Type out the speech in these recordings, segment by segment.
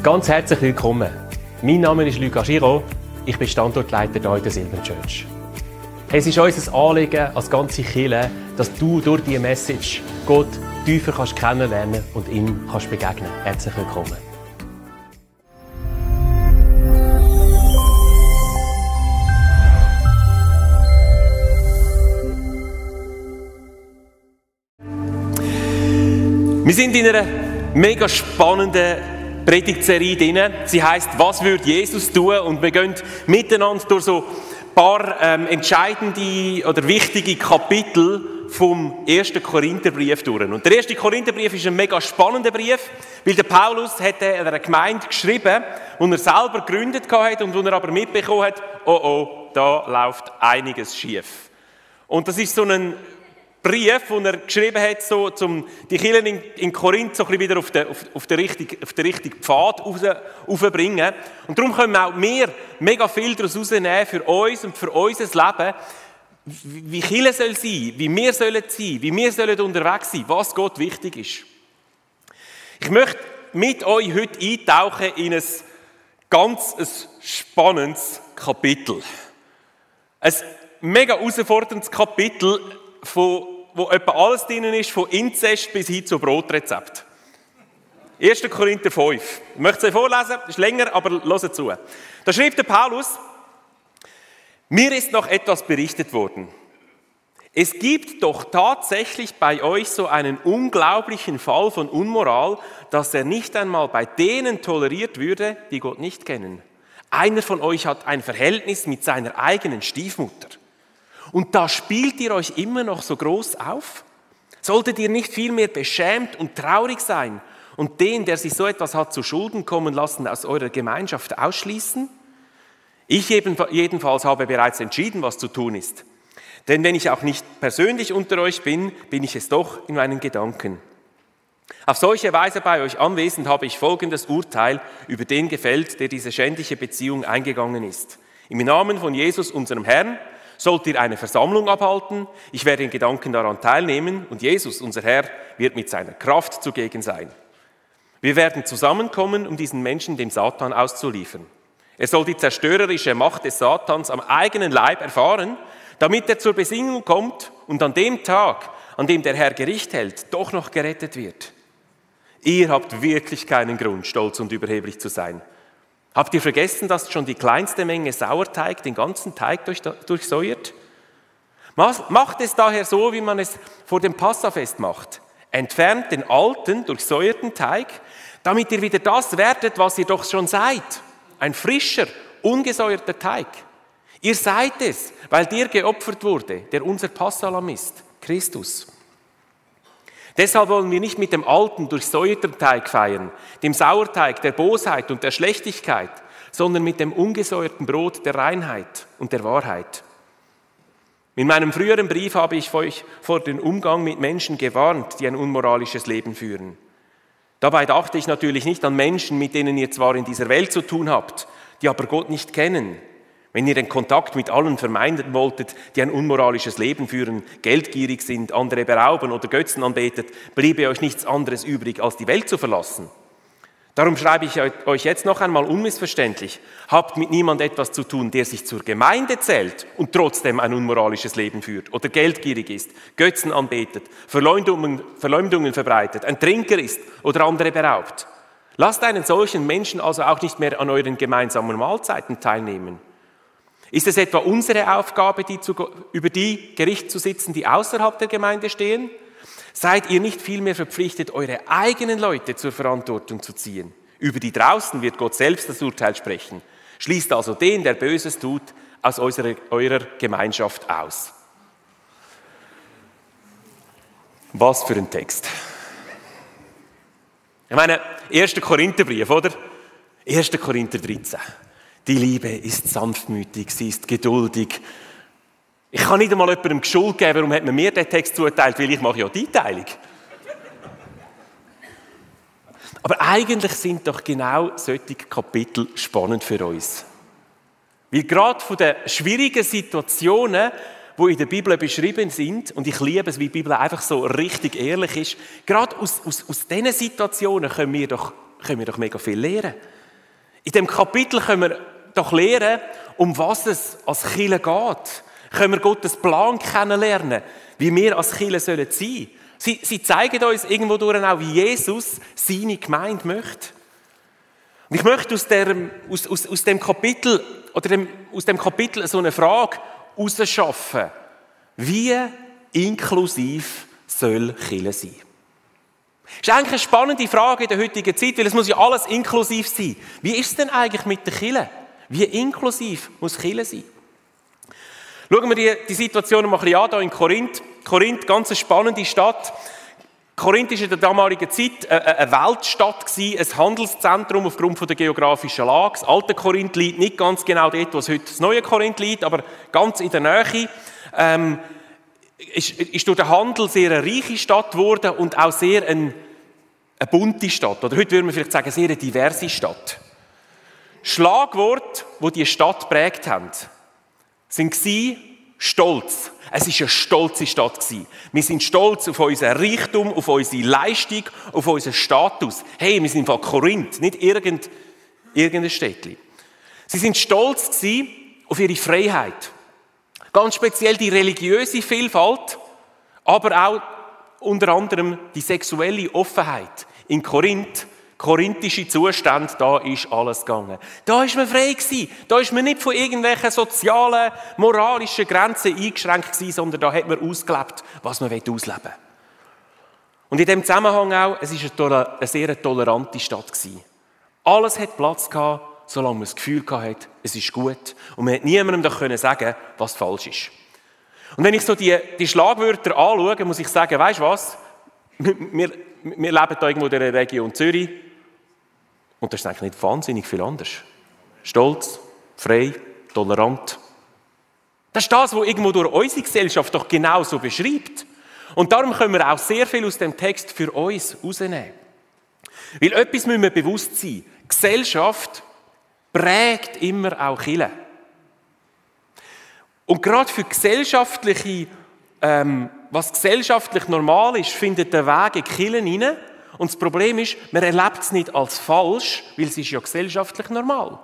Ganz herzlich willkommen. Mein Name ist Luca Giraud. Ich bin Standortleiter hier in der Silver Church. Es ist unser Anliegen als ganze Kirche, dass du durch diese Message Gott tiefer kannst kennenlernen und ihm kannst begegnen. Herzlich willkommen. Wir sind in einer mega spannenden Predigtserie drin. Sie heisst, was würde Jesus tun? Und wir gehen miteinander durch so ein paar entscheidende oder wichtige Kapitel vom 1. Korintherbrief durch. Und der 1. Korintherbrief ist ein mega spannender Brief, weil der Paulus hat einer Gemeinde geschrieben, die er selber gegründet hat und wo er aber mitbekommen hat, oh, da läuft einiges schief. Und das ist so ein Brief, den er geschrieben hat, so, um die Kirchen in Korinth so ein bisschen wieder auf den richtigen Pfad aufzubringen. Und darum können auch wir mega viel daraus herausnehmen für uns und für unser Leben, wie Kirche soll sein, wie wir sollen sein, wie wir sollen unterwegs sein, was Gott wichtig ist. Ich möchte mit euch heute eintauchen in ein ganz spannendes Kapitel. Ein mega herausforderndes Kapitel, wo etwa alles drin ist, von Inzest bis hin zu Brotrezept. 1. Korinther 5. Ich möchte es euch vorlesen, ist länger, aber hört zu. Da schreibt der Paulus: Mir ist noch etwas berichtet worden. Es gibt doch tatsächlich bei euch so einen unglaublichen Fall von Unmoral, dass er nicht einmal bei denen toleriert würde, die Gott nicht kennen. Einer von euch hat ein Verhältnis mit seiner eigenen Stiefmutter. Und da spielt ihr euch immer noch so groß auf? Solltet ihr nicht vielmehr beschämt und traurig sein und den, der sich so etwas hat zu Schulden kommen lassen, aus eurer Gemeinschaft ausschließen? Ich jedenfalls habe bereits entschieden, was zu tun ist. Denn wenn ich auch nicht persönlich unter euch bin, bin ich es doch in meinen Gedanken. Auf solche Weise bei euch anwesend habe ich folgendes Urteil über den gefällt, der diese schändliche Beziehung eingegangen ist. Im Namen von Jesus, unserem Herrn, sollt ihr eine Versammlung abhalten, ich werde in Gedanken daran teilnehmen und Jesus, unser Herr, wird mit seiner Kraft zugegen sein. Wir werden zusammenkommen, um diesen Menschen dem Satan auszuliefern. Er soll die zerstörerische Macht des Satans am eigenen Leib erfahren, damit er zur Besinnung kommt und an dem Tag, an dem der Herr Gericht hält, doch noch gerettet wird. Ihr habt wirklich keinen Grund, stolz und überheblich zu sein. Habt ihr vergessen, dass schon die kleinste Menge Sauerteig den ganzen Teig durchsäuert? Macht es daher so, wie man es vor dem Passafest macht. Entfernt den alten, durchsäuerten Teig, damit ihr wieder das werdet, was ihr doch schon seid. Ein frischer, ungesäuerter Teig. Ihr seid es, weil der geopfert wurde, der unser Passalam ist, Christus. Deshalb wollen wir nicht mit dem alten, durchsäuerten Teig feiern, dem Sauerteig der Bosheit und der Schlechtigkeit, sondern mit dem ungesäuerten Brot der Reinheit und der Wahrheit. In meinem früheren Brief habe ich euch vor dem Umgang mit Menschen gewarnt, die ein unmoralisches Leben führen. Dabei dachte ich natürlich nicht an Menschen, mit denen ihr zwar in dieser Welt zu tun habt, die aber Gott nicht kennen. Wenn ihr den Kontakt mit allen vermeiden wolltet, die ein unmoralisches Leben führen, geldgierig sind, andere berauben oder Götzen anbetet, bliebe euch nichts anderes übrig, als die Welt zu verlassen. Darum schreibe ich euch jetzt noch einmal unmissverständlich. Habt mit niemand etwas zu tun, der sich zur Gemeinde zählt und trotzdem ein unmoralisches Leben führt oder geldgierig ist, Götzen anbetet, Verleumdungen verbreitet, ein Trinker ist oder andere beraubt. Lasst einen solchen Menschen also auch nicht mehr an euren gemeinsamen Mahlzeiten teilnehmen. Ist es etwa unsere Aufgabe, über die Gericht zu sitzen, die außerhalb der Gemeinde stehen? Seid ihr nicht vielmehr verpflichtet, eure eigenen Leute zur Verantwortung zu ziehen? Über die draußen wird Gott selbst das Urteil sprechen. Schließt also den, der Böses tut, aus eurer Gemeinschaft aus. Was für ein Text. Ich meine, 1. Korintherbrief, oder? 1. Korinther 13. Die Liebe ist sanftmütig, sie ist geduldig. Ich kann nicht einmal jemandem die Schuld geben, warum hat man mir den Text zugeteilt, weil ich mache ja die Teilung. Aber eigentlich sind doch genau solche Kapitel spannend für uns. Weil gerade von den schwierigen Situationen, die in der Bibel beschrieben sind, und ich liebe es, wie die Bibel einfach so richtig ehrlich ist, gerade aus diesen Situationen können wir doch können wir doch mega viel lernen. In diesem Kapitel können wir doch lernen, um was es als Kirche geht. Können wir Gottes Plan kennenlernen, wie wir als Kirche sein sollen. Sie zeigen uns irgendwo durch auch, wie Jesus seine Gemeinde möchte. Und ich möchte aus dem Kapitel so eine Frage herausschaffen. Wie inklusiv soll Kirche sein? Das ist eigentlich eine spannende Frage in der heutigen Zeit, weil es muss ja alles inklusiv sein. Wie ist es denn eigentlich mit der Kirche? Wie inklusiv muss Kirche sein? Schauen wir die Situation mal ein bisschen an, hier in Korinth. Korinth, ganz eine spannende Stadt. Korinth war in der damaligen Zeit eine Weltstadt, ein Handelszentrum aufgrund der geografischen Lage. Das alte Korinth liegt nicht ganz genau dort, wo heute das neue Korinth liegt, aber ganz in der Nähe. Ist durch den Handel sehr eine reiche Stadt geworden und auch sehr eine bunte Stadt. Oder heute würde man vielleicht sagen, sehr eine diverse Stadt. Schlagwort, die die Stadt geprägt haben, waren Stolz. Es war eine stolze Stadt. Wir sind stolz auf unseren Reichtum, auf unsere Leistung, auf unseren Status. Hey, wir sind von Korinth, nicht irgendein Städtchen. Sie sind stolz auf ihre Freiheit. Ganz speziell die religiöse Vielfalt, aber auch unter anderem die sexuelle Offenheit. In Korinth, korinthische Zustände, da ist alles gegangen. Da ist man frei gewesen. Da ist man nicht von irgendwelchen sozialen, moralischen Grenzen eingeschränkt gewesen, sondern da hat man ausgelebt, was man ausleben will. Und in diesem Zusammenhang auch, es war eine sehr tolerante Stadt gewesen. Alles hat Platz gehabt, solange man das Gefühl hatte, es ist gut. Und man hat niemandem sagen, was falsch ist. Und wenn ich so die Schlagwörter anschaue, muss ich sagen, weisst du was? Wir leben hier irgendwo in der Region Zürich. Und das ist eigentlich nicht wahnsinnig viel anders. Stolz, frei, tolerant. Das ist das, was irgendwo durch unsere Gesellschaft doch genau so beschreibt. Und darum können wir auch sehr viel aus dem Text für uns rausnehmen. Weil etwas müssen wir bewusst sein. Gesellschaft prägt immer auch Kirche. Und gerade für gesellschaftliche, was gesellschaftlich normal ist, findet der Weg in die Kirche hinein. Und das Problem ist, man erlebt es nicht als falsch, weil es ist ja gesellschaftlich normal.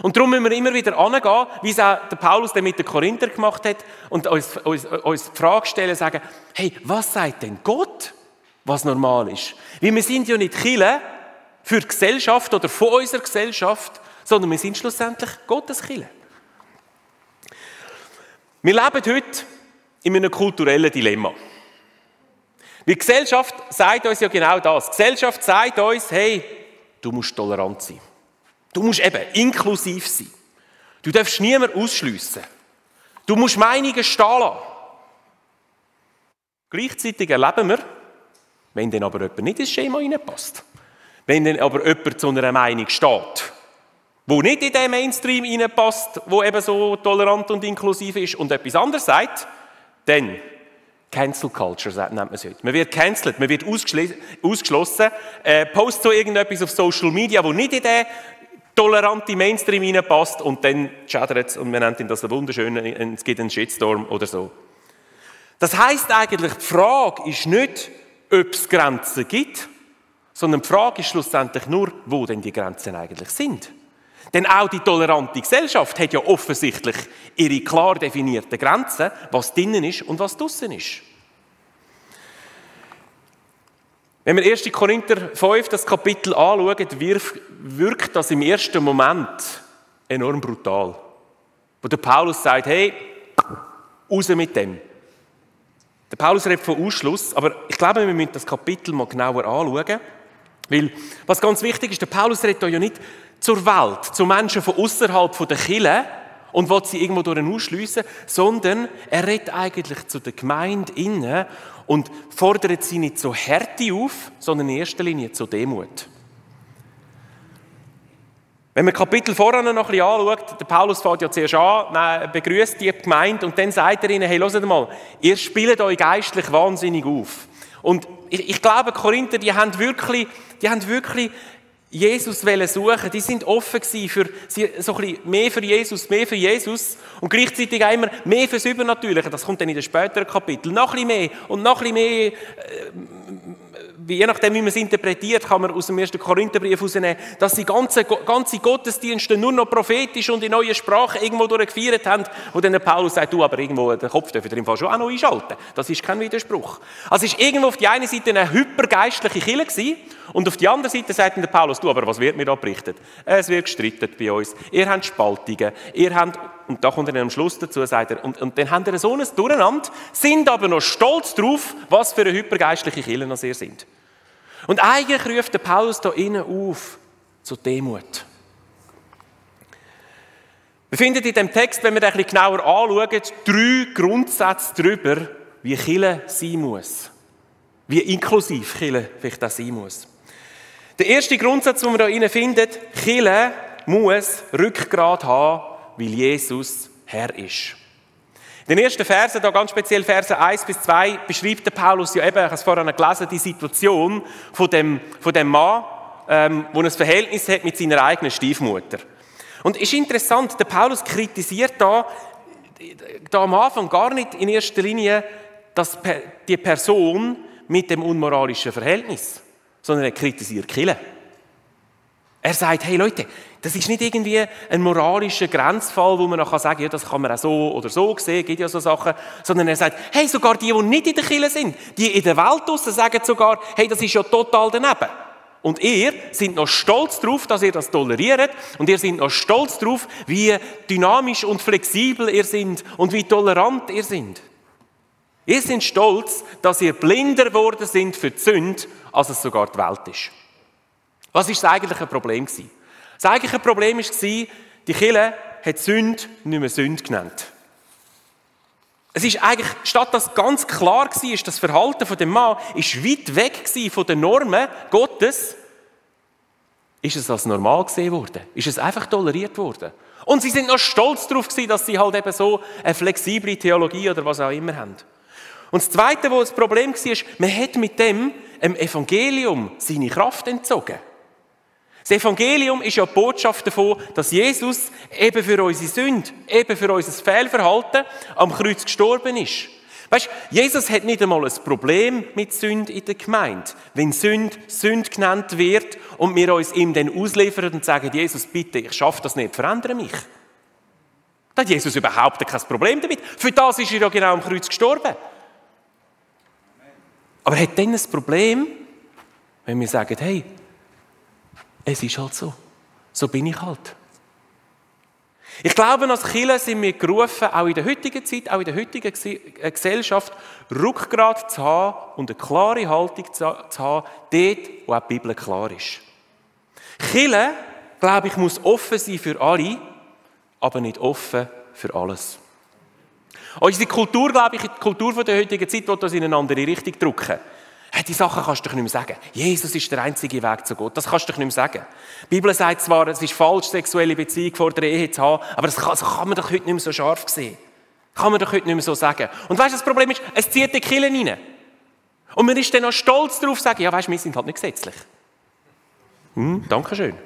Und darum müssen wir immer wieder angehen, wie es auch der Paulus mit den Korinther gemacht hat, und uns die Frage stellen, sagen, hey, was sagt denn Gott, was normal ist? Weil wir sind ja nicht Kirche für die Gesellschaft oder von unserer Gesellschaft, sondern wir sind schlussendlich Gottes Kirche. Wir leben heute in einem kulturellen Dilemma. Die Gesellschaft sagt uns ja genau das. Die Gesellschaft sagt uns, hey, du musst tolerant sein. Du musst eben inklusiv sein. Du darfst niemanden ausschliessen. Du musst Meinungen stehen lassen. Gleichzeitig erleben wir, wenn dann aber jemand nicht ins Schema reinpasst, wenn dann aber jemand zu einer Meinung steht, wo nicht in den Mainstream reinpasst, wo eben so tolerant und inklusiv ist und etwas anderes sagt, dann Cancel Culture nennt man es heute. Man wird cancelled, man wird ausgeschlossen, postet so irgendetwas auf Social Media, wo nicht in den toleranten Mainstream reinpasst und dann schädert es und man nennt ihn das ein wunderschönen, es gibt einen Shitstorm oder so. Das heisst eigentlich, die Frage ist nicht, ob es Grenzen gibt, sondern die Frage ist schlussendlich nur, wo denn die Grenzen eigentlich sind. Denn auch die tolerante Gesellschaft hat ja offensichtlich ihre klar definierten Grenzen, was drinnen ist und was draussen ist. Wenn wir 1. Korinther 5, das Kapitel anschauen, wirkt das im ersten Moment enorm brutal. Wo der Paulus sagt, hey, raus mit dem. Der Paulus redet von Ausschluss, aber ich glaube, wir müssen das Kapitel mal genauer anschauen. Weil, was ganz wichtig ist, der Paulus redet ja nicht zur Welt, zu Menschen von außerhalb der Kirche und will sie irgendwo durch ausschliessen, sondern er redet eigentlich zu der Gemeinde innen und fordert sie nicht zur Härte auf, sondern in erster Linie zur Demut. Wenn man Kapitel vorher noch ein bisschen anschaut, der Paulus fängt ja zuerst an, begrüßt die Gemeinde und dann sagt er ihnen, hey, hört mal, ihr spielt euch geistlich wahnsinnig auf. Und ich glaube, die Korinther, die haben wirklich Jesus suchen. Die sind offen gewesen für so ein bisschen mehr für Jesus und gleichzeitig auch immer mehr fürs Übernatürliche. Das kommt dann in den späteren Kapiteln. Noch ein bisschen mehr und noch ein bisschen mehr je nachdem, wie man es interpretiert, kann man aus dem 1. Korintherbrief herausnehmen, dass die ganze Gottesdienste nur noch prophetisch und in neuen Sprachen irgendwo durchgefeiert haben, wo dann der Paulus sagt, du, aber irgendwo den Kopf dürft ihr im Fall schon auch noch einschalten. Das ist kein Widerspruch. Also es war irgendwo auf die eine Seite eine hypergeistliche Kirche gewesen, und auf die andere Seite sagt dann der Paulus, du, aber was wird mir da berichtet? Es wird gestritten bei uns. Ihr habt Spaltungen. Ihr habt, und da kommt er dann am Schluss dazu, sagt er, und dann habt ihr so ein Durcheinander, sind aber noch stolz drauf, was für eine hypergeistliche Kirche ihr seid. Und eigentlich ruft der Paulus da innen auf zur Demut. Wir finden in dem Text, wenn wir den ein bisschen genauer anschauen, 3 Grundsätze darüber, wie Kirche sein muss. Wie inklusiv Kirche vielleicht auch sein muss. Der erste Grundsatz, den wir hier finden, Kirche muss Rückgrat haben, weil Jesus Herr ist. In den ersten Versen, da ganz speziell Verse 1 bis 2, beschreibt der Paulus ja eben, ich habe es vorhin gelesen, die Situation von dem Mann, der ein Verhältnis hat mit seiner eigenen Stiefmutter. Und es ist interessant, der Paulus kritisiert da am Anfang gar nicht in erster Linie die Person mit dem unmoralischen Verhältnis, sondern er kritisiert die Kirche. Er sagt, hey Leute, das ist nicht irgendwie ein moralischer Grenzfall, wo man noch sagen kann, ja, das kann man auch so oder so sehen, gibt ja so Sachen, sondern er sagt, hey, sogar die nicht in der Kirche sind, die in der Welt draussen sagen sogar, hey, das ist ja total daneben. Und ihr seid noch stolz darauf, dass ihr das toleriert, und ihr seid noch stolz darauf, wie dynamisch und flexibel ihr seid und wie tolerant ihr seid. Ihr seid stolz, dass ihr blinder geworden seid für die Sünde, als es sogar die Welt ist. Was war das eigentliche Problem? Das eigentliche Problem war, die Kirche hat Sünde nicht mehr Sünde genannt. Es ist eigentlich, statt dass ganz klar war, das Verhalten von dem Mann ist weit weg von den Normen Gottes, ist es als normal gesehen worden. Ist es einfach toleriert worden. Und sie sind noch stolz darauf gewesen, dass sie halt eben so eine flexible Theologie oder was auch immer haben. Und das Zweite, wo das Problem war, man hat mit dem Evangelium seine Kraft entzogen. Das Evangelium ist ja die Botschaft davon, dass Jesus eben für unsere Sünde, eben für unser Fehlverhalten am Kreuz gestorben ist. Weißt, Jesus hat nicht einmal ein Problem mit Sünde in der Gemeinde. Wenn Sünde Sünde genannt wird und wir uns ihm dann ausliefern und sagen, Jesus, bitte, ich schaffe das nicht, verändere mich. Da hat Jesus überhaupt kein Problem damit. Für das ist er ja genau am Kreuz gestorben. Aber er hat dann ein Problem, wenn wir sagen, hey, es ist halt so. So bin ich halt. Ich glaube, als Kirche sind wir gerufen, auch in der heutigen Zeit, auch in der heutigen Gesellschaft, Rückgrat zu haben und eine klare Haltung zu haben, dort, wo auch die Bibel klar ist. Kirche, glaube ich, muss offen sein für alle, aber nicht offen für alles. Unsere Kultur, glaube ich, die Kultur der heutigen Zeit, will uns in eine andere Richtung drücken. Hey, die Sachen kannst du doch nicht mehr sagen. Jesus ist der einzige Weg zu Gott. Das kannst du doch nicht mehr sagen. Die Bibel sagt zwar, es ist falsch, sexuelle Beziehung vor der Ehe zu haben, aber das kann man doch heute nicht mehr so scharf sehen. Kann man doch heute nicht mehr so sagen. Und weißt du, das Problem ist, es zieht die Kirche rein. Und man ist dann auch stolz darauf, zu sagen, ja, weißt du, wir sind halt nicht gesetzlich. Dankeschön.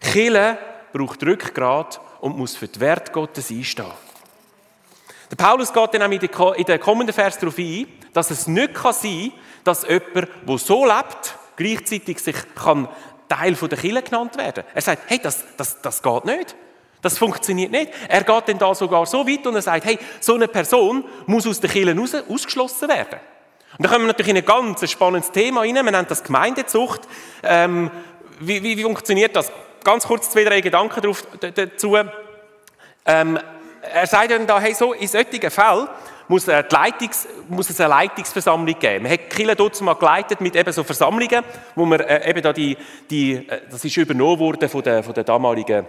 Kirche braucht Rückgrat und muss für die Werte Gottes einstehen. Der Paulus geht dann auch in den kommenden Vers darauf ein, dass es nicht sein kann, dass jemand, der so lebt, gleichzeitig sich Teil der Kirche genannt werden kann. Er sagt, hey, das geht nicht. Das funktioniert nicht. Er geht dann da sogar so weit und er sagt, hey, so eine Person muss aus der Kirche ausgeschlossen werden. Und da kommen wir natürlich in ein ganz spannendes Thema rein. Wir nennen das Gemeindezucht. Wie funktioniert das? Ganz kurz 2, 3 Gedanken dazu. Er sagt dann da, hey, so in solchen Fällen muss es eine Leitungsversammlung geben. Man hat die Kirche dort mal geleitet mit eben so Versammlungen, wo man eben da das ist übernommen worden von der damaligen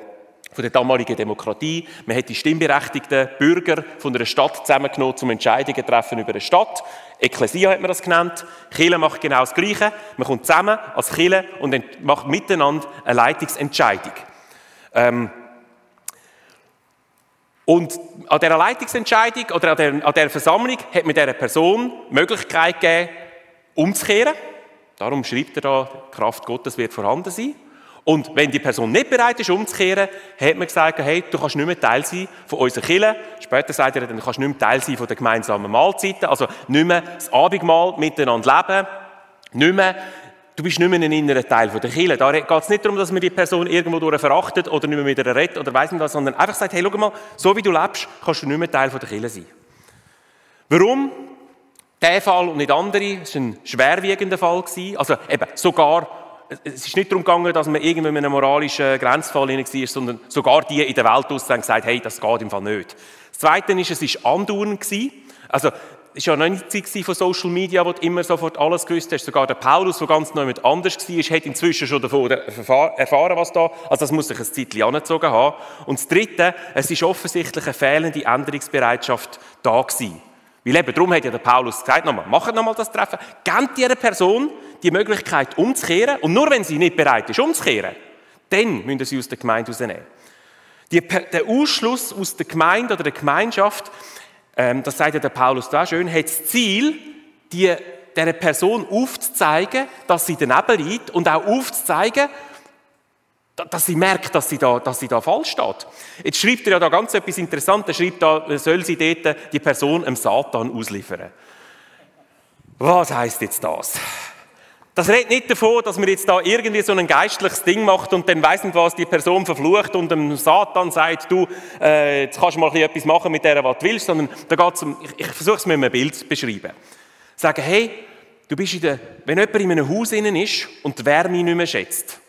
Demokratie. Man hat die stimmberechtigten Bürger von einer Stadt zusammengenommen, um Entscheidungen zu treffen über eine Stadt. Ekklesia hat man das genannt. Die Kirche macht genau das Gleiche. Man kommt zusammen als Kirche und dann macht miteinander eine Leitungsentscheidung. Und an dieser Leitungsentscheidung oder an dieser Versammlung hat man dieser Person die Möglichkeit gegeben, umzukehren. Darum schreibt er da, die Kraft Gottes wird vorhanden sein. Und wenn die Person nicht bereit ist, umzukehren, hat man gesagt, hey, du kannst nicht mehr Teil sein von unserer Kirche. Später sagt er, dann kannst du nicht mehr Teil sein von den gemeinsamen Mahlzeiten, also nicht mehr das Abendmahl miteinander leben. Du bist nicht mehr ein innerer Teil der Kirche. Da geht es nicht darum, dass man die Person irgendwo durch verachtet oder nicht mehr mit ihr redet oder weiss nicht was, sondern einfach sagt, hey, schau mal, so wie du lebst, kannst du nicht mehr Teil der Kirche sein. Warum? Der Fall und nicht andere, es war ein schwerwiegender Fall. Also eben sogar, es ist nicht darum gegangen, dass man irgendwie in einem moralischen Grenzfall war, sondern sogar die in der Welt haben gesagt, hey, das geht im Fall nicht. Das Zweite ist, es war andauernd. Also, es war ja noch nicht Zeit von Social Media, wo du immer sofort alles gewusst hast. Sogar der Paulus, der ganz neu mit anders war, hat inzwischen schon davon erfahren, was da. Also das muss sich ein Zeitchen angezogen haben. Und das Dritte, es ist offensichtlich eine fehlende Änderungsbereitschaft da gewesen. Weil eben, darum hat ja der Paulus gesagt, macht nochmal das Treffen, gebt dieser Person die Möglichkeit umzukehren. Und nur wenn sie nicht bereit ist umzukehren, dann müssen sie aus der Gemeinde rausnehmen. Der Ausschluss aus der Gemeinde oder der Gemeinschaft, das sagt ja der Paulus da schön, hat das Ziel, dieser Person aufzuzeigen, dass sie daneben liegt und auch aufzuzeigen, dass sie merkt, dass sie da falsch steht. Jetzt schreibt er ja da ganz etwas Interessantes. Er schreibt da, soll sie dort die Person dem Satan ausliefern. Was heisst jetzt das? Das redet nicht davon, dass man jetzt da irgendwie so ein geistliches Ding macht und dann weiss nicht was, die Person verflucht und dem Satan sagt, du, jetzt kannst du mal etwas machen mit der, was du willst, sondern da geht es um, ich versuche es mit einem Bild zu beschreiben. Sagen, hey, du bist wenn jemand in einem Haus innen ist und die Wärme nicht mehr schätzt,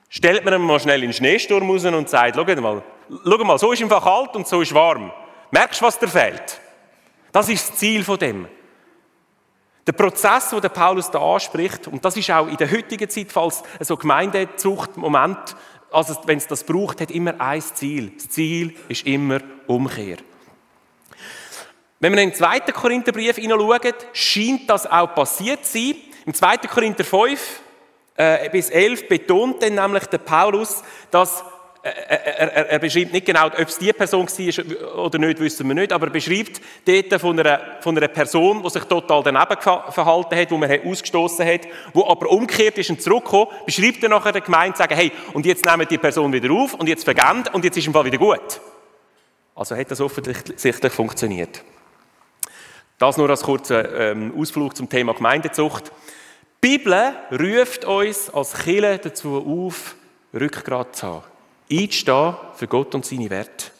stellt man ihn mal schnell in den Schneesturm raus und sagt, schau mal, so ist einfach kalt und so ist warm. Merkst du, was dir fehlt? Das ist das Ziel von dem. Der Prozess, den der Paulus da anspricht, und das ist auch in der heutigen Zeit, falls so Gemeindezucht-Moment, also wenn es das braucht, hat immer ein Ziel. Das Ziel ist immer Umkehr. Wenn wir in den 2. Korintherbrief hineinschauen, scheint das auch passiert zu sein. Im 2. Korinther 5 bis 11 betont dann nämlich der Paulus, dass er beschreibt nicht genau, ob es die Person war oder nicht, wissen wir nicht, aber er beschreibt dort von einer Person, die sich total daneben verhalten hat, die man ausgestoßen hat, die aber umgekehrt ist und zurückgekommen, beschreibt er nachher der Gemeinde, sagen, hey, und jetzt nehmen die Person wieder auf und jetzt vergeben und jetzt ist im Fall wieder gut. Also hat das offensichtlich funktioniert. Das nur als kurzer Ausflug zum Thema Gemeindezucht. Die Bibel ruft uns als Kirche dazu auf, Rückgrat zu haben. Einstehen für Gott und seine Werte.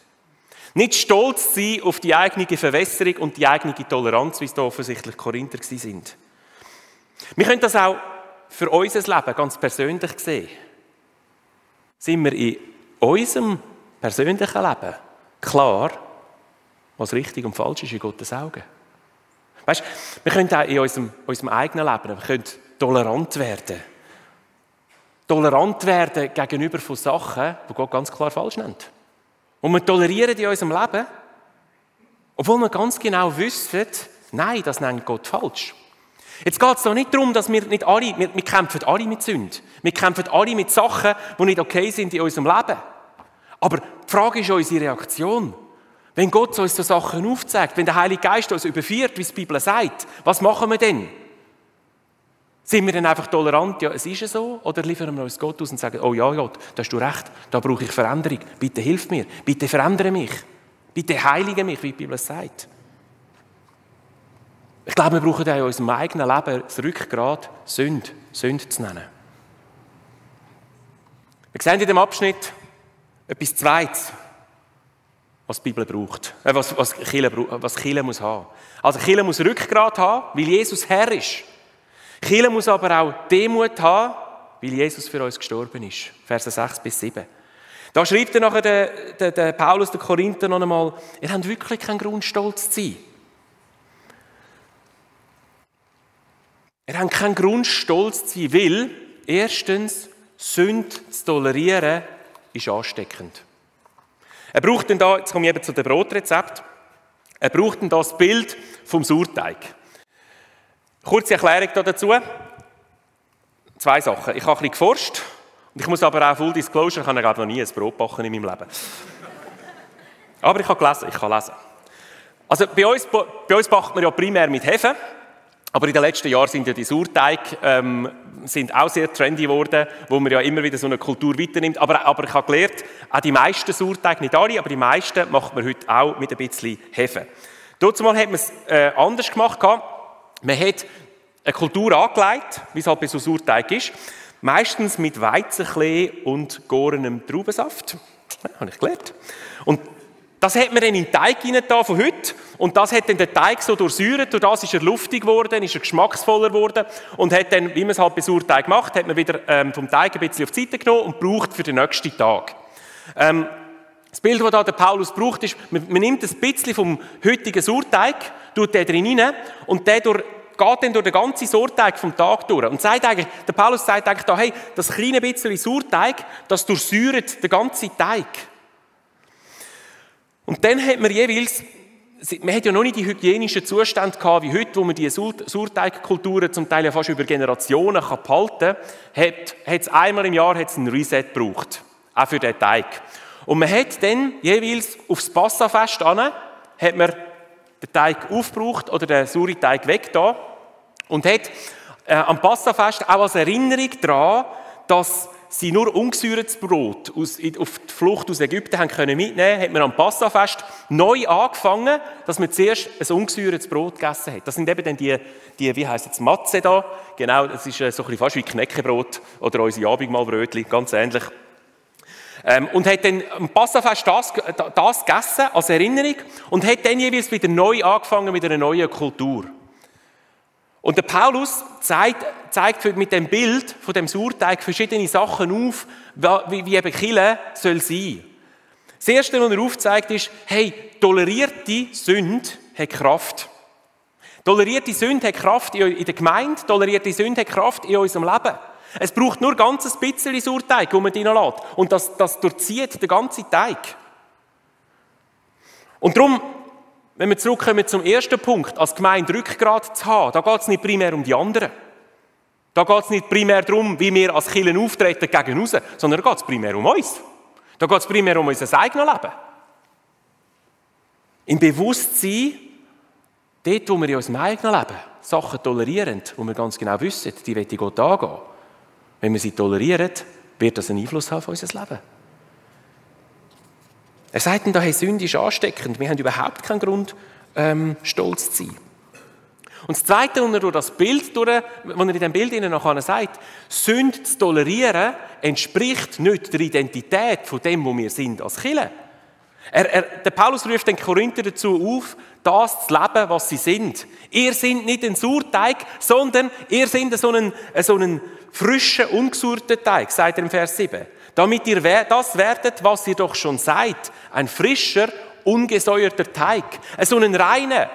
Nicht stolz sein auf die eigene Verwässerung und die eigene Toleranz, wie es da offensichtlich Korinther sind. Wir können das auch für unser Leben ganz persönlich sehen. Sind wir in unserem persönlichen Leben klar, was richtig und falsch ist in Gottes Augen? Weißt, wir können auch in unserem eigenen Leben wir können tolerant werden. Tolerant werden gegenüber von Sachen, die Gott ganz klar falsch nennt. Und wir tolerieren in unserem Leben, obwohl wir ganz genau wissen, nein, das nennt Gott falsch. Jetzt geht es doch nicht darum, dass wir kämpfen alle mit Sünde. Wir kämpfen alle mit Sachen, die nicht okay sind in unserem Leben. Aber die Frage ist unsere Reaktion. Wenn Gott uns so Sachen aufzeigt, wenn der Heilige Geist uns überführt, wie es die Bibel sagt, was machen wir denn? Sind wir dann einfach tolerant, ja, es ist so, oder liefern wir uns Gott aus und sagen, oh ja, Gott, da hast du recht, da brauche ich Veränderung, bitte hilf mir, bitte verändere mich, bitte heilige mich, wie die Bibel sagt. Ich glaube, wir brauchen auch in unserem eigenen Leben das Rückgrat, Sünde zu nennen. Wir sehen in dem Abschnitt etwas Zweites, was die Bibel braucht, was Kirche muss haben. Also Kirche muss Rückgrat haben, weil Jesus Herr ist. Kirche muss aber auch Demut haben, weil Jesus für uns gestorben ist. Verse 6 bis 7. Da schreibt er nachher der Paulus, der Korinther, noch einmal, ihr habt wirklich keinen Grund, stolz zu sein. Ihr habt keinen Grund, stolz zu sein, weil, erstens, Sünde zu tolerieren, ist ansteckend. Er braucht dann da, jetzt komme ich eben zu dem Brotrezept, er braucht dann das Bild vom Sauerteig. Kurze Erklärung dazu. 2 Sachen. Ich habe ein bisschen geforscht und ich muss aber auch Full Disclosure, ich habe noch nie ein Brot backen in meinem Leben. Aber ich kann lesen. Also bei uns backt man ja primär mit Hefe, aber in den letzten Jahren sind ja die Sauerteige sind auch sehr trendy geworden, wo man ja immer wieder so eine Kultur weiternimmt. Aber ich habe gelernt, auch die meisten Sauerteige, nicht alle, aber die meisten macht man heute auch mit ein bisschen Hefe. Dazu hat man es anders gemacht. Man hat eine Kultur angelegt, wie es halt bei so Sauerteig ist, meistens mit Weizenklee und gorenem Traubensaft. Ja, habe ich gelernt. Und das hat man dann in den Teig hineingetan von heute und das hat dann den Teig so durchsäuert, durch das ist er luftig geworden, ist er geschmacksvoller geworden und hat dann, wie man es halt bei Sauerteig macht, hat man wieder vom Teig ein bisschen auf die Seite genommen und braucht für den nächsten Tag. Das Bild, das da der Paulus braucht, ist, man nimmt ein bisschen vom heutigen Sauerteig, tut den drin rein und der geht dann durch den ganzen Sauerteig vom Tag durch. Und der Paulus sagt eigentlich da, hey, das kleine bisschen Sauerteig, das durchsäuert den ganzen Teig. Und dann hat man jeweils, man hat ja noch nicht die hygienischen Zustände gehabt wie heute, wo man die Sauerteigkulturen zum Teil ja fast über Generationen behalten kann, hat es einmal im Jahr einen Reset gebraucht, auch für den Teig. Und man hat dann jeweils aufs Passafest an, hat man den Teig aufgebraucht oder den Sauerteig weggetan und hat am Passafest auch als Erinnerung daran, dass sie nur ungesäuertes Brot auf die Flucht aus Ägypten haben können mitnehmen, hat man am Passafest neu angefangen, dass man zuerst ein ungesäuertes Brot gegessen hat. Das sind eben dann die wie heisst es, Matze da, genau, das ist so ein bisschen fast wie Knäckebrot oder unsere Abendmahlbrötchen, ganz ähnlich. Und hat dann am Passafest das gegessen, als Erinnerung, und hat dann jeweils wieder neu angefangen mit einer neuen Kultur. Und der Paulus zeigt mit dem Bild von dem Sauerteig verschiedene Sachen auf, wie eben Kirche soll sein. Das Erste, was er aufzeigt, ist, hey, tolerierte Sünde hat Kraft. Tolerierte Sünde hat Kraft in der Gemeinde, tolerierte Sünde hat Kraft in unserem Leben. Es braucht nur ganz ein bisschen Sauerteig, den man reinlässt. Und das durchzieht den ganzen Teig. Und darum, wenn wir zurückkommen zum ersten Punkt, als Gemeinde Rückgrat zu haben, da geht es nicht primär um die anderen. Da geht es nicht primär darum, wie wir als Kirche auftreten gegen raus, sondern da geht es primär um uns. Da geht es primär um unser eigenes Leben. Im Bewusstsein, dort, wo wir in unserem eigenen Leben Sachen tolerieren, wo wir ganz genau wissen, die will Gott angehen. Wenn wir sie tolerieren, wird das einen Einfluss haben auf unser Leben. Er sagt dann, hey, Sünde ist ansteckend. Wir haben überhaupt keinen Grund, stolz zu sein. Und das Zweite, was er durch das Bild, was er in diesem Bild nachher sagt, Sünde zu tolerieren, entspricht nicht der Identität von dem, wo wir sind als Kirche. Der Paulus ruft den Korinther dazu auf, das zu leben, was sie sind. Ihr seid nicht ein Sauerteig, sondern ihr seid so einen frischen, ungesäuerten Teig, sagt er im Vers 7. Damit ihr das werdet, was ihr doch schon seid. Ein frischer, ungesäuerter Teig. So einen reinen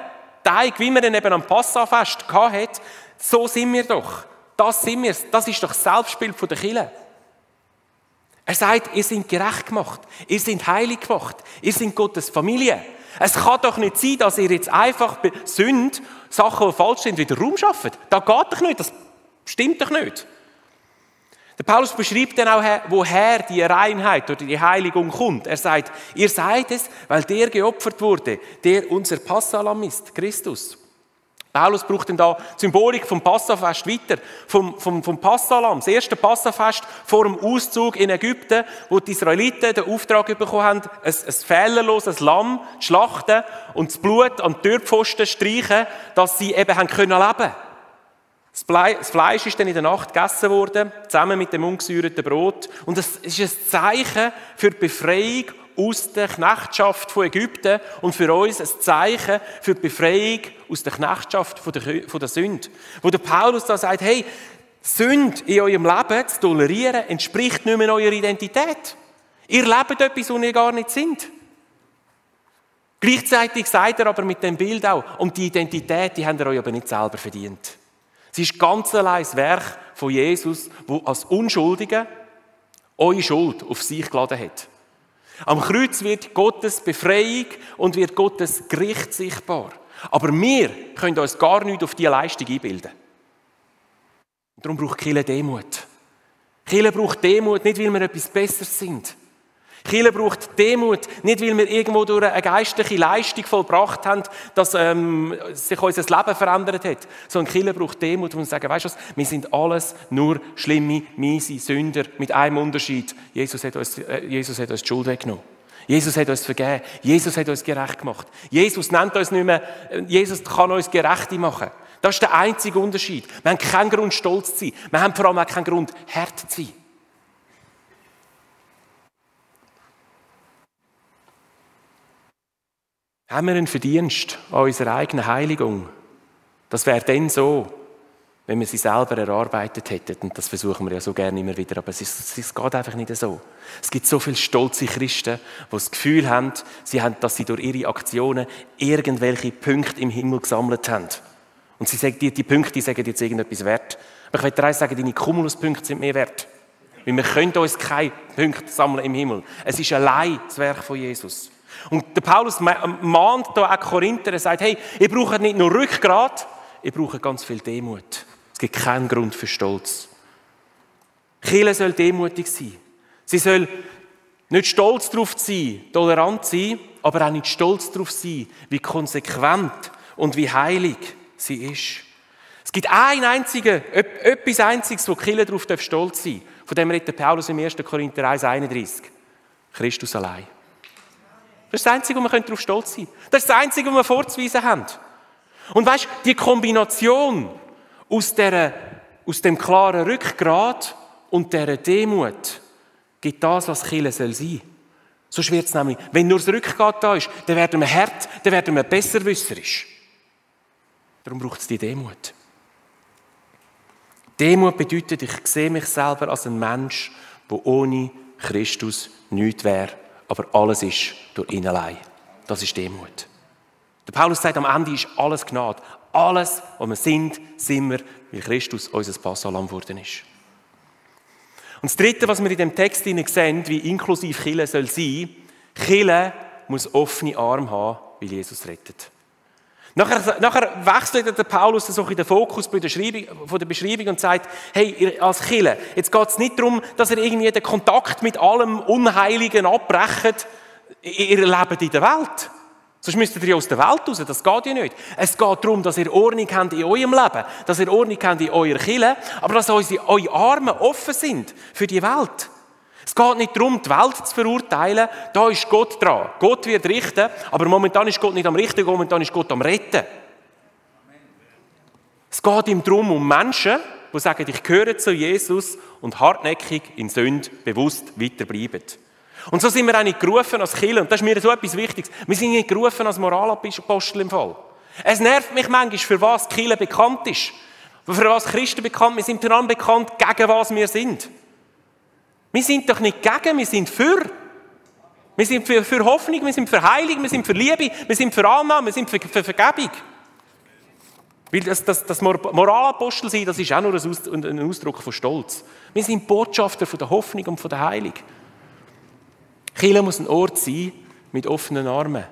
Teig, wie man ihn eben am Passafest hatte, so sind wir doch. Das sind wir. Das ist doch das Selbstbild der Kirche. Er sagt, ihr seid gerecht gemacht. Ihr seid heilig gemacht. Ihr seid Gottes Familie. Es kann doch nicht sein, dass ihr jetzt einfach bei Sünde, Sachen, die falsch sind, wieder Raum schafft. Das geht doch nicht. Das stimmt doch nicht. Der Paulus beschreibt dann auch, woher die Reinheit oder die Heiligung kommt. Er sagt, ihr seid es, weil der geopfert wurde, der unser Passalam ist, Christus. Paulus braucht dann da die Symbolik vom Passafest weiter, vom Passalam, das erste Passafest vor dem Auszug in Ägypten, wo die Israeliten den Auftrag bekommen haben, ein fehlerloses Lamm zu schlachten und das Blut an die Türpfosten streichen, dass sie eben leben können. Das Fleisch ist dann in der Nacht gegessen worden, zusammen mit dem ungesäuerten Brot. Und das ist ein Zeichen für die Befreiung aus der Knechtschaft von Ägypten und für uns ein Zeichen für die Befreiung aus der Knechtschaft von der Sünde. Wo der Paulus da sagt, hey, Sünde in eurem Leben zu tolerieren, entspricht nicht mehr eurer Identität. Ihr lebt etwas, wo ihr gar nicht sind. Gleichzeitig sagt er aber mit dem Bild auch, und die Identität, die habt ihr euch aber nicht selber verdient. Es ist ganz allein das Werk von Jesus, der als Unschuldiger eure Schuld auf sich geladen hat. Am Kreuz wird Gottes Befreiung und wird Gottes Gericht sichtbar. Aber wir können uns gar nicht auf diese Leistung einbilden. Und darum braucht Kirche Demut. Kirche braucht Demut, nicht weil wir etwas Besseres sind. Kirche braucht Demut, nicht weil wir irgendwo durch eine geistliche Leistung vollbracht haben, dass sich unser Leben verändert hat. Sondern Kirche braucht Demut, wo wir sagen, weißt du was, wir sind alles nur schlimme, miese Sünder, mit einem Unterschied. Jesus hat uns die Schuld weggenommen. Jesus hat uns vergeben. Jesus hat uns gerecht gemacht. Jesus nennt uns nicht mehr, Jesus kann uns Gerechte machen. Das ist der einzige Unterschied. Wir haben keinen Grund, stolz zu sein. Wir haben vor allem auch keinen Grund, hart zu sein. Haben wir einen Verdienst an unserer eigenen Heiligung? Das wäre dann so, wenn wir sie selber erarbeitet hätten. Und das versuchen wir ja so gerne immer wieder. Aber es geht einfach nicht so. Es gibt so viele stolze Christen, die das Gefühl haben, dass sie durch ihre Aktionen irgendwelche Punkte im Himmel gesammelt haben. Und sie sagen, die Punkte sagen jetzt irgendetwas wert. Aber ich will dir eins sagen, deine Cumuluspunkte sind mehr wert. Weil wir können uns keine Punkte sammeln im Himmel. Es ist allein das Werk von Jesus. Und der Paulus mahnt da auch Korinther, er sagt, hey, ihr braucht nicht nur Rückgrat, ihr braucht ganz viel Demut. Es gibt keinen Grund für Stolz. Kirche soll demutig sein. Sie soll nicht stolz darauf sein, tolerant sein, aber auch nicht stolz darauf sein, wie konsequent und wie heilig sie ist. Es gibt etwas Einziges, wo die Kirche darauf stolz sein darf. Von dem redet Paulus im 1. Korinther 1,31. Christus allein. Das ist das Einzige, wo wir darauf stolz sein können. Das ist das Einzige, was wir vorzuweisen haben. Und weißt du, die Kombination aus dem klaren Rückgrat und dieser Demut gibt das, was Kirche sein soll. Sonst wird es nämlich, wenn nur das Rückgrat da ist, dann werden wir hart, dann werden wir besserwisserisch. Darum braucht es die Demut. Demut bedeutet, ich sehe mich selber als ein Mensch, der ohne Christus nichts wäre, aber alles ist durch ihn allein. Das ist Demut. Der Paulus sagt, am Ende ist alles Gnade. Alles, was wir sind wir, weil Christus unser Passalam geworden ist. Und das Dritte, was wir in dem Text sehen, wie inklusiv Kirche soll sein, Kirche muss offene Arme haben, weil Jesus rettet. Nachher wechselt der Paulus so in den Fokus von der Beschreibung und sagt, hey, als Kirche, jetzt geht es nicht darum, dass ihr irgendwie den Kontakt mit allem Unheiligen abbrecht, ihr lebt in der Welt. Sonst müsstet ihr ja aus der Welt raus, das geht ja nicht. Es geht darum, dass ihr Ordnung habt in eurem Leben, dass ihr Ordnung habt in eurer Kirche, aber dass eure Arme offen sind für die Welt. Es geht nicht darum, die Welt zu verurteilen, da ist Gott dran. Gott wird richten, aber momentan ist Gott nicht am Richten, momentan ist Gott am Retten. Es geht ihm darum, um Menschen, die sagen, ich gehöre zu Jesus und hartnäckig in Sünde bewusst weiterbleiben. Und so sind wir auch nicht gerufen als Kirche, und das ist mir so etwas Wichtiges, wir sind nicht gerufen als Moralapostel im Fall. Es nervt mich manchmal, für was die Kirche bekannt ist, für was Christen bekannt sind. Wir sind daran bekannt, gegen was wir sind. Wir sind doch nicht gegen, wir sind für. Wir sind für Hoffnung, wir sind für Heilung, wir sind für Liebe, wir sind für Annahme, wir sind für Vergebung. Weil das Moralapostel sein, das ist auch nur ein Ausdruck von Stolz. Wir sind Botschafter von der Hoffnung und von der Heilung. Kirche muss ein Ort sein mit offenen Armen.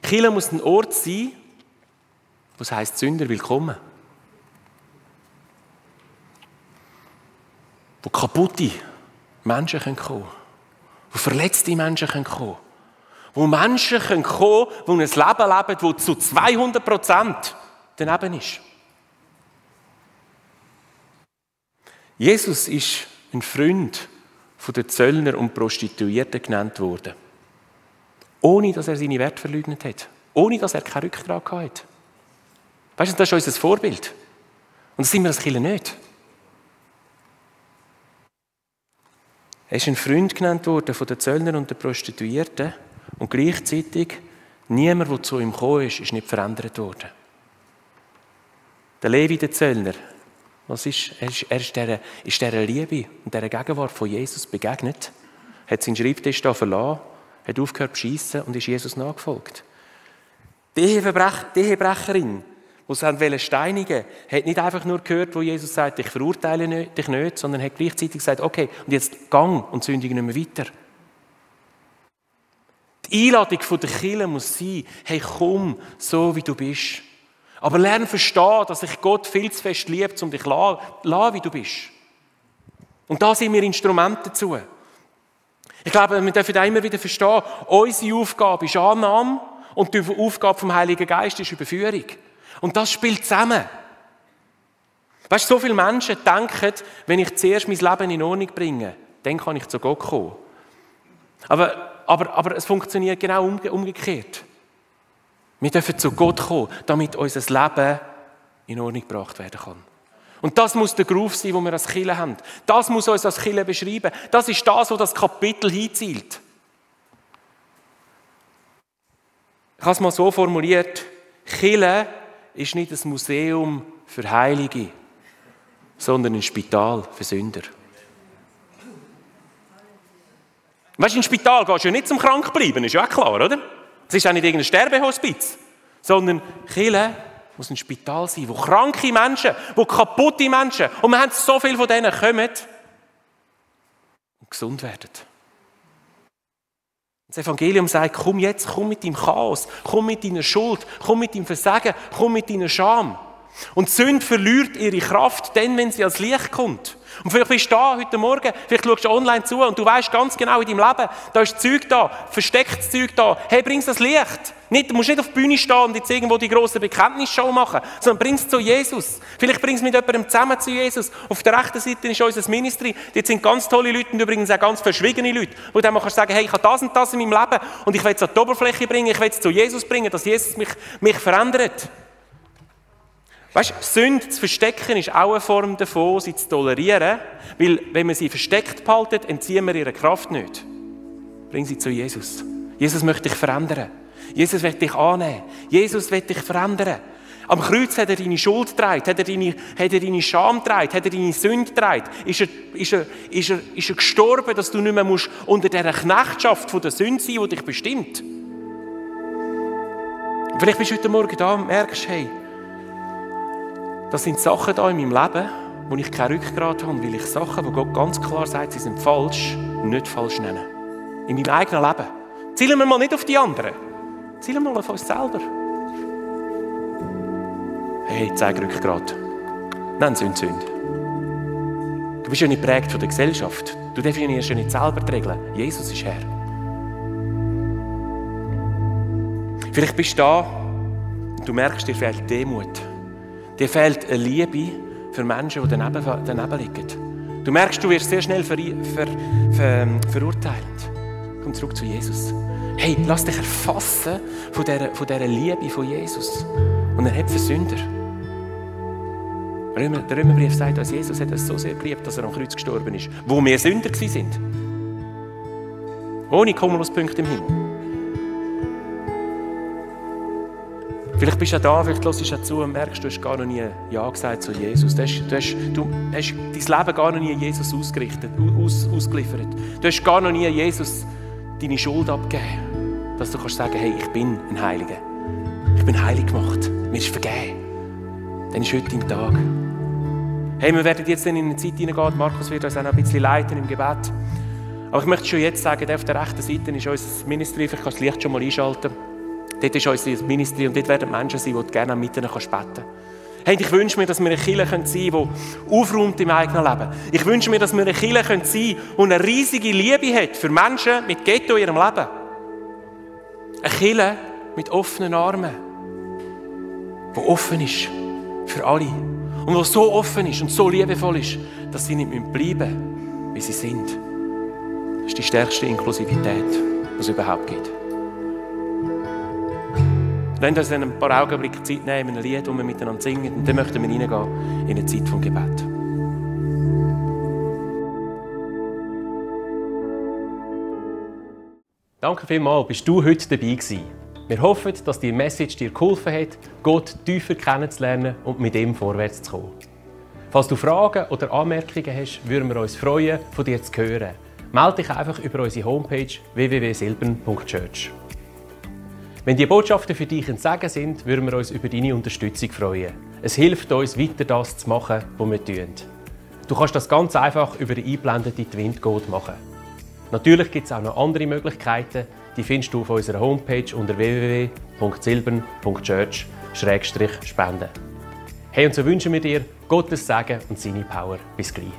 Kirche muss ein Ort sein, was heisst Sünder willkommen. Wo kaputte Menschen kommen können. Wo verletzte Menschen kommen können. Wo Menschen kommen können, die ein Leben leben, das zu 200% daneben ist. Jesus ist ein Freund von den Zöllner und Prostituierten genannt worden. Ohne, dass er seine Werte verleugnet hat. Ohne, dass er keinen Rücktrag hatte. Weißt du, das ist unser Vorbild. Und das sind wir als Kirche nicht. Er ist ein Freund genannt worden von den Zöllnern und den Prostituierten. Und gleichzeitig, niemand, der zu ihm gekommen ist nicht verändert worden. Der Levi, der Zöllner, was ist? Er ist dieser Liebe und dieser Gegenwart von Jesus begegnet, hat seinen Schreibtisch da verlassen, hat aufgehört zu schiessen und ist Jesus nachgefolgt. Die Ehebrecherin, die sie steinigen wollten, hat nicht einfach nur gehört, wo Jesus sagt, ich verurteile dich nicht, sondern hat gleichzeitig gesagt, okay, und jetzt gang und sündige nicht mehr weiter. Die Einladung der Kirche muss sein, hey, komm, so wie du bist. Aber lerne verstehen, dass ich Gott viel zu fest liebt, um dich zu lassen, wie du bist. Und da sind wir Instrumente dazu. Ich glaube, wir dürfen auch immer wieder verstehen, unsere Aufgabe ist Annahme und die Aufgabe vom Heiligen Geist ist Überführung. Und das spielt zusammen. Weißt du, so viele Menschen denken, wenn ich zuerst mein Leben in Ordnung bringe, dann kann ich zu Gott kommen. Aber es funktioniert genau umgekehrt. Wir dürfen zu Gott kommen, damit unser Leben in Ordnung gebracht werden kann. Und das muss der Groove sein, den wir als Kirche haben. Das muss uns als Kirche beschreiben. Das ist das, was das Kapitel hinzielt. Ich habe es mal so formuliert, Kirche ist nicht ein Museum für Heilige, sondern ein Spital für Sünder. Weißt du, ins Spital gehst du ja nicht zum Krankbleiben, ist ja auch klar, oder? Es ist auch nicht irgendein Sterbehospiz, sondern Kirche muss ein Spital sein, wo kranke Menschen, wo kaputte Menschen, und wir haben so viele von denen, kommen und gesund werden. Das Evangelium sagt, komm jetzt, komm mit deinem Chaos, komm mit deiner Schuld, komm mit deinem Versagen, komm mit deiner Scham. Und die Sünde verliert ihre Kraft dann, wenn sie als Licht kommt. Und vielleicht bist du da heute Morgen, vielleicht schaust du online zu und du weißt ganz genau in deinem Leben, da ist Zeug da, verstecktes Zeug da. Hey, bring's das Licht. Du musst nicht auf der Bühne stehen und jetzt irgendwo die grosse Bekenntnisshow machen, sondern bring's zu Jesus. Vielleicht bring's mit jemandem zusammen zu Jesus. Auf der rechten Seite ist unser Ministry. Dort sind ganz tolle Leute und übrigens auch ganz verschwiegene Leute, wo du dann mal sagen, hey, ich habe das und das in meinem Leben und ich will es an die Oberfläche bringen, ich will es zu Jesus bringen, dass Jesus mich verändert. Weißt du, Sünde zu verstecken ist auch eine Form davon, sie zu tolerieren, weil wenn man sie versteckt behaltet, entziehen wir ihre Kraft nicht. Bring sie zu Jesus. Jesus möchte dich verändern. Jesus will dich annehmen. Jesus will dich verändern. Am Kreuz hat er deine Schuld getragen, hat er deine Scham getragen, hat er deine Sünde getragen. Ist er gestorben, dass du nicht mehr unter dieser Knechtschaft von der Sünde sein musst, die dich bestimmt. Und vielleicht bist du heute Morgen da und merkst, hey, das sind Sachen da in meinem Leben, wo ich kein Rückgrat habe, weil ich Sachen, wo Gott ganz klar sagt, sie sind falsch, nicht falsch nennen. In meinem eigenen Leben. Zielen wir mal nicht auf die anderen. Zielen wir mal auf uns selber. Hey, zeig Rückgrat. Nenn Sünde. Du bist ja nicht geprägt von der Gesellschaft. Du definierst ja nicht selber die Regeln. Jesus ist Herr. Vielleicht bist du da und du merkst, dir fehlt Demut. Dir fehlt eine Liebe für Menschen, die daneben liegen. Du merkst, du wirst sehr schnell verurteilt. Komm zurück zu Jesus. Hey, lass dich erfassen von dieser Liebe von Jesus. Und er hat für Sünder. Der Römerbrief sagt, dass Jesus hat es so sehr geliebt, dass er am Kreuz gestorben ist, wo wir Sünder waren. Ohne Kumuluspunkte im Himmel. Vielleicht bist du da, vielleicht hörst du zu und merkst, du hast gar noch nie Ja gesagt zu Jesus. Du hast dein Leben gar noch nie Jesus ausgeliefert. Du hast gar noch nie Jesus deine Schuld abgegeben. Dass du kannst sagen, hey, ich bin ein Heiliger. Ich bin heilig gemacht. Mir ist vergeben. Dann ist heute dein Tag. Hey, wir werden jetzt in eine Zeit hineingehen. Markus wird uns auch noch ein bisschen leiten im Gebet. Aber ich möchte schon jetzt sagen, auf der rechten Seite ist unser Ministry. Vielleicht kannst du das Licht schon mal einschalten. Dort ist unser Ministry und dort werden Menschen sein, die du gerne mit ihnen beten kannst. Hey, ich wünsche mir, dass wir eine Kirche sein können, die aufräumt im eigenen Leben. Ich wünsche mir, dass wir eine Kirche sein können, die eine riesige Liebe hat für Menschen mit Ghetto in ihrem Leben. Eine Kirche mit offenen Armen, die offen ist für alle. Und die so offen ist und so liebevoll ist, dass sie nicht bleiben müssen, wie sie sind. Das ist die stärkste Inklusivität, die es überhaupt gibt. Wir werden uns ein paar Augenblicke Zeit nehmen, in ein Lied, das wir miteinander singen. Und dann möchten wir hineingehen in eine Zeit vom Gebet. Danke vielmals, bist du heute dabei gewesen. Wir hoffen, dass die Message dir geholfen hat, Gott tiefer kennenzulernen und mit ihm vorwärts zu kommen. Falls du Fragen oder Anmerkungen hast, würden wir uns freuen, von dir zu hören. Melde dich einfach über unsere Homepage www.silbern.church. Wenn die Botschaften für dich ein Segen sind, würden wir uns über deine Unterstützung freuen. Es hilft uns, weiter das zu machen, was wir tun. Du kannst das ganz einfach über die eingeblendete Twint-Code machen. Natürlich gibt es auch noch andere Möglichkeiten, die findest du auf unserer Homepage unter www.silbern.church/spenden. Hey, und so wünschen wir dir Gottes Segen und seine Power. Bis gleich.